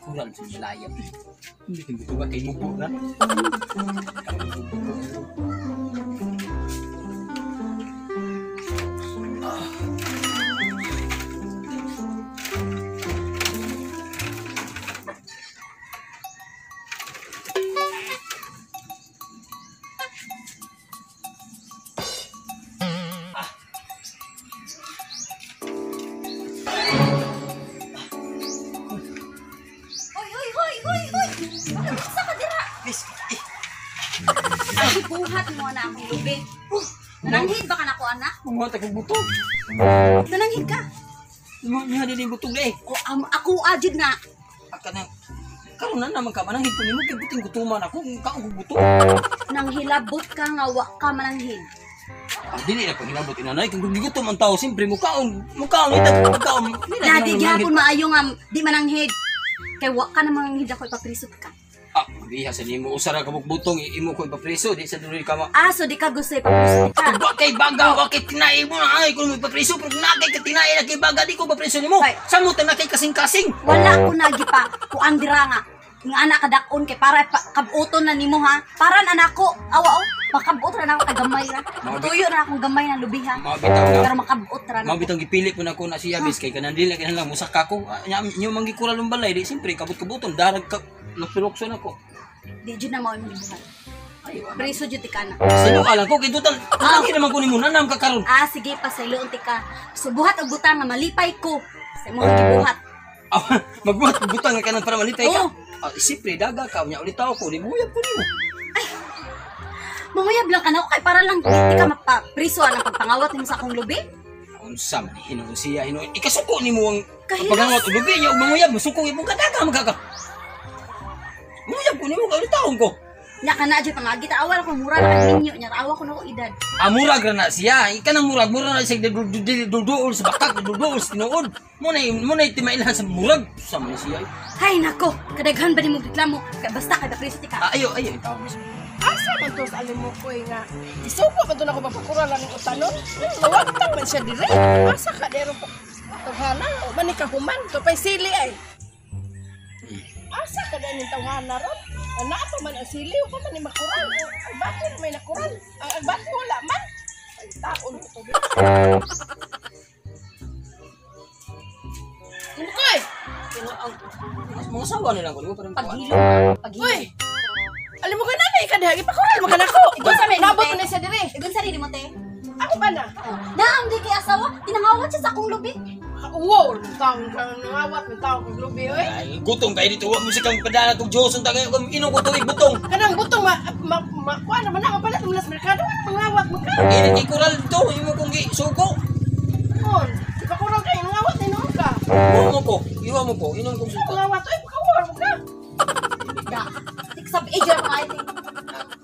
Kural sa balaya. Hindi ko ba kay mubo na. Hoy, hoy, hoy, hoy, hoy! Sa ka dira? Miss, eh, Ay, buhat mo na akong lubi. Nananghid ba ka na ko, anak? mga tagong butog. Nananghid ka? Mga din butog eh. O, ako ajud na. Aka nang karon na naman ka mananghid ko nimo kay buting gutuman ako kung kaon ko butog. Nang hilabot ka nga wa ka mananghid. Ah, dili na paghilabot inanay kung gigutom ang tao siyempre mukaon mukaon ita pagkaon. Dili na Na di kinahanglan gyapon maayo nga di mananghid. Kay wa ka na mananghid ako ipaprisot ka. Ah, biha sa nimo usara ka butong imo ko ipapreso di sa dili ka ma. Ah, so di ka gusto ipaprisot ka. Wa kay baga wa kay tinai mo na ay kung ipapreso pero na kay katinai na kay baga di ko ipapreso nimo. Ay. Samot na kay kasing-kasing. Wala ko nagipa kuan dira nga. Nga anak kadakon kay para kabuton na nimo ha. Para na nako awa oh, makabot ra na ako kay gamay ra. Tuyo na akong gamay na lubi ha. Mga bitaw na. Pero makabot ra na. Mao bitong gipili po na ko na siya bis kay kanan dili kay lang musaka ko. Ah, nya inyo manggikural ang balay di siyempre kabut-kabuton darag ka lukso-lukso na ko. Di jud na mao imong gibuhat. Ay, wala. Preso jud ti ka na. Sino alam ko kay total ah. Naman ko nimo nanam ka karon. Ah, sige pasayloon ti ka. Subuhat og butang nga malipay ko sa imong gibuhat. Ah, magbuhat og butang nga kanan para malipay ka. Oo. Ah, siyempre daga ka unya ulit tao ko di muyab ko nimo. Manguyab lang ka na ako kay para lang di ka mapapriso ang pagpangawat nimo sa akong lubi. Unsa man hinuon siya hinuon ikasuko nimo ang Kahilas. pagangawat og lubi niya ug manguyab musuko imong kadaga magkaka. Muyab ko nimo kay ulit taon ko. Nya ka na jud pangagi ta awal ko mura na kay minyo nya awa ko na ko edad. Ah, murag ra na siya. Ika nang murag, murag na siya duduol sa bakak, duduol sa tinuod. Muna muna timailan sa murag. Sa man siya. Eh. Hay nako, kadaghan ba nimo reklamo? Kay basta kay papriso ti ka. Ah, ayo, ayo itaw mo. Asa man to sa alimukoy nga. Isuko man to na ako mapakural ang utanon. Mawagtang man siya dire. Asa ka dero pa. Tawhana, o man ni kahuman. To pa'y sili ay. Asa ka dahil yung tawhana ron? Ana pa man ang sili, o pa man ni makural. O, ang bato na may nakural. Ang bato wala man. Ay, taon ko to. Alimukoy! Mga sawa na lang ko, di ba? Parang Paghilo, paghilo. Uy! Alimukoy na na ikaw ipakural mo ka na ko. Igun sa may Nabot te. mo na siya dire. Igun sa rin mo te. Ako ba na? Oh. Naam di kay asawa, tinangawat siya sa akong lubi. Wow, taong kang nangawat, ng taong kang lubi, oy. Ay, gutom kayo dito. Huwag mo siya kang padala itong Diyos. Ang tagay, inom ko tuig butong. Kanang butong ma ma ma kuha naman na mapalit mo sa merkado, mangawat mo ka. Eh, nagkikural dito. Imo kong gi suko. On, ipakural kay nangawat ni noon ka. Iwa mo ko. Iwa mo ko. Inom kong suko. Mangawat oy, pakawar mo ka. Da. Tiksab eh jud mga ite.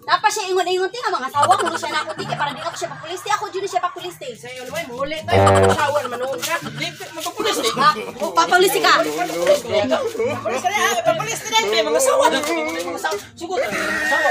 Napa siya ingon-ingon ti nga mga asawa kuno siya nako ti kay para di ako siya papulis ti ako jud siya papulis ti. Sa iyo naman muhuli tayo, shower man noon ka. Di, magpapulis eh. Ha? O papulis ka. Papulis ka na, papulis ka na. May mga sawa na. May mga sawa. Sugot. May mga sawa.